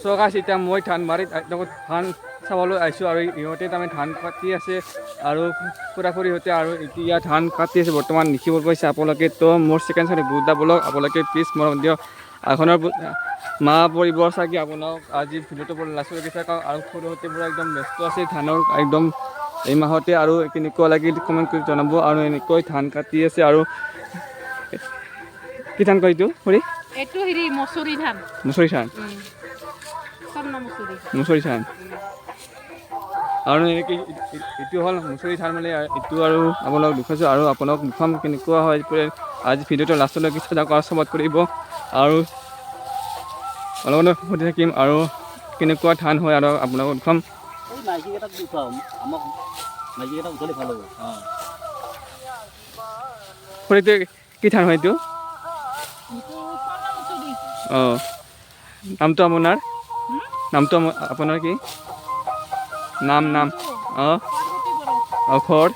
চ' গাইছ, এতিয়া মই ধানবাৰীত ধান চাবলৈ আহিছোঁ আৰু ইহঁতে তাৰমানে ধান কাটি আছে আৰু খুৰা খুৰীহঁতে আৰু এতিয়া ধান কাটি আছে বৰ্তমান দেখিব পাইছে আপোনালোকে। তো মোৰ ছেকেণ্ড চাইডে গুৰুদা ব্লগ, আপোনালোকে প্লিজ মৰম দিয়ক। আখনৰ মা পৰিব চাগে আপোনাক আজি ভিডিঅ'টো বৰ লাষ্টলৈকে চাওক। আৰু খুৰীহঁতে পূৰা একদম ব্যস্ত আছে ধানৰ একদম এই মাহতে। আৰু কেনেকুৱা লাগিল কমেণ্ট কৰি জনাব। আৰু এনেকৈ ধান কাটি আছে। আৰু কি ধান কয় এইটো খুৰী? এইটো হেৰি মচুৰি ধান। মুচৰি ধান। স্বৰ্ণ মচুৰি। মুচৰি ধান। আৰু এনেকৈ এইটো হ'ল মুচৰি ধান, মানে এইটো আৰু আপোনালোক দেখুৱাইছোঁ আৰু আপোনালোক দেখুৱাম কেনেকুৱা হয়। আজি ভিডিঅ'টো লাষ্টলৈকে চাই যাওক আৰু চবত কৰিব আৰু অলপ অলপ সুধি থাকিম আৰু কেনেকুৱা ধান হয় আৰু আপোনালোকক দেখুৱাম। এই মাইকীকেইটাক উঠাও, আমাক মাইকীকেইটাক উঠালে ভাল হ'ব। অঁ। খুৰীটো কি ধান হয় এইটো? এইটো স্বৰ্ণ মচুৰি। অঁ, নামটো আপোনাৰ? নামটো আপোনাৰ কি নাম? নাম? অঁ। পাৰ্বতী বড়ো। অঁ, ঘৰ?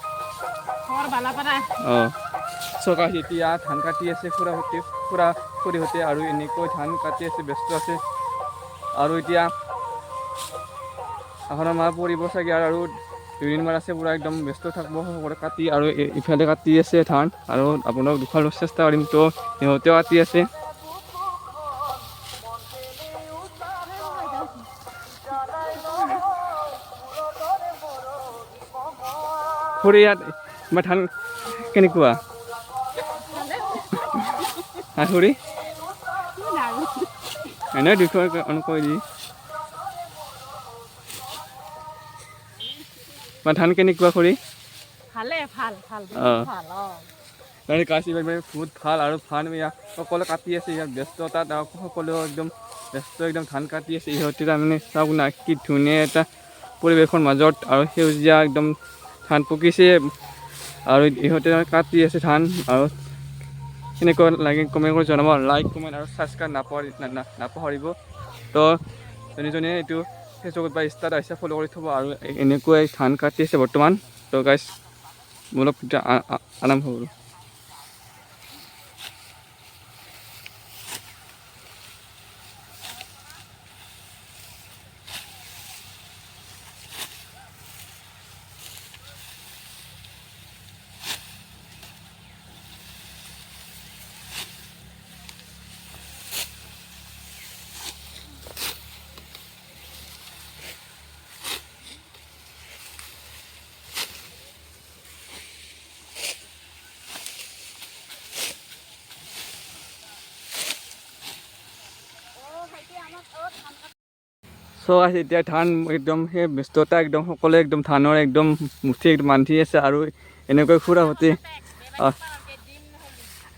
ঘৰ বালাপাৰা। অঁ, চকা এতিয়া ধান কাটি আছে খুৰাহঁতে, খুৰা খুৰীহঁতে আৰু এনেকৈ ধান কাটি আছে, ব্যস্ত আছে। আৰু এতিয়া আহনৰ মাহ পৰিব চাগে আৰু দুদিনমান আছে, পূৰা একদম ব্যস্ত থাকিব সকলোৱে কাটি। আৰু ইফালে কাটি আছে ধান আৰু আপোনাক দেখুৱাব চেষ্টা কৰিম। তো সিহঁতেও কাটি আছে। খুৰী, ইয়াত তোমাৰ ধান কেনেকুৱা হা খুৰী? এনে 200 কৈ দি তোমাৰ ধান কেনেকুৱা খুৰী? ভালে, ভাল ভাল। অঁ। ভাল, অঁ। মানে গাছ এইবাৰ বহুত ভাল আৰু ধান ইয়াত সকলোৱে কাটি আছে, ইয়াত ব্যস্ততাত আৰু সকলোৱে একদম ব্যস্ত, একদম ধান কাটি আছে ইহঁতে। তাৰমানে চাওক না কি ধুনীয়া এটা পৰিৱেশৰ মাজত আৰু সেউজীয়া একদম ধান পকিছে আৰু ইহঁতে কাটি আছে ধান। আৰু কেনেকুৱা লাগে কমেণ্ট কৰি জনাব, লাইক কমেণ্ট আৰু ছাবস্ক্ৰাইব নাপাহৰিব। তো যোনে যোনে এইটো ফেচবুকত বা ইনষ্টাত আহিছে ফ'ল' কৰি থ'ব। আৰু এনেকুৱাই ধান কাটি আছে বৰ্তমান। তো গাইছ, অলপ আৰম্ভ কৰোঁ। চ' আছে এতিয়া ধান একদম সেই ব্যস্ততা, একদম সকলোৱে একদম ধানৰ একদম মুঠি একদম বান্ধি আছে। আৰু এনেকৈ খুৰাহঁতে,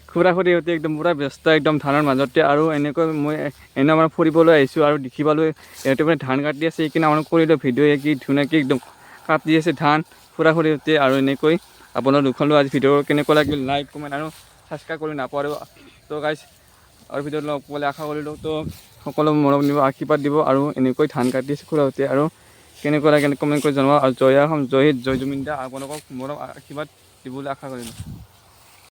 খুৰা খুৰীহঁতে একদম পূৰা ব্যস্ত একদম ধানৰ মাজতে। আৰু এনেকৈ মই এনে আমাৰ ফুৰিবলৈ আহিছোঁ আৰু দেখি পালোঁ ইহঁতে মানে ধান কাটি আছে, সেইকাৰণে আমাৰ কৰিলোঁ ভিডিঅ'। কি ধুনীয়াকৈ একদম কাটি আছে ধান খুৰা খুৰীহঁতে। আৰু এনেকৈ আপোনাৰ দেখুৱালোঁ আজি ভিডিঅ' কেনেকুৱা লাগিল লাইক কমেণ্ট আৰু ছাবস্ক্ৰাইব কৰি নাপাহৰিব। তো গাইছ, আৰু ভিডিঅ'ত লগ পাবলৈ আশা কৰিলোঁ। তো সকলো মৰম দিব, আশীৰ্বাদ দিব। আৰু এনেকৈ ধান কাটি আছে খুৰাহঁতে আৰু কেনেকুৱা লাগে কমেণ্ট কৰি জনাব। আৰু জয় অসম, জয় হিন্দ, জয় জুবিন দা। আপোনালোকক মৰম আশীৰ্বাদ দিবলৈ আশা কৰিলোঁ।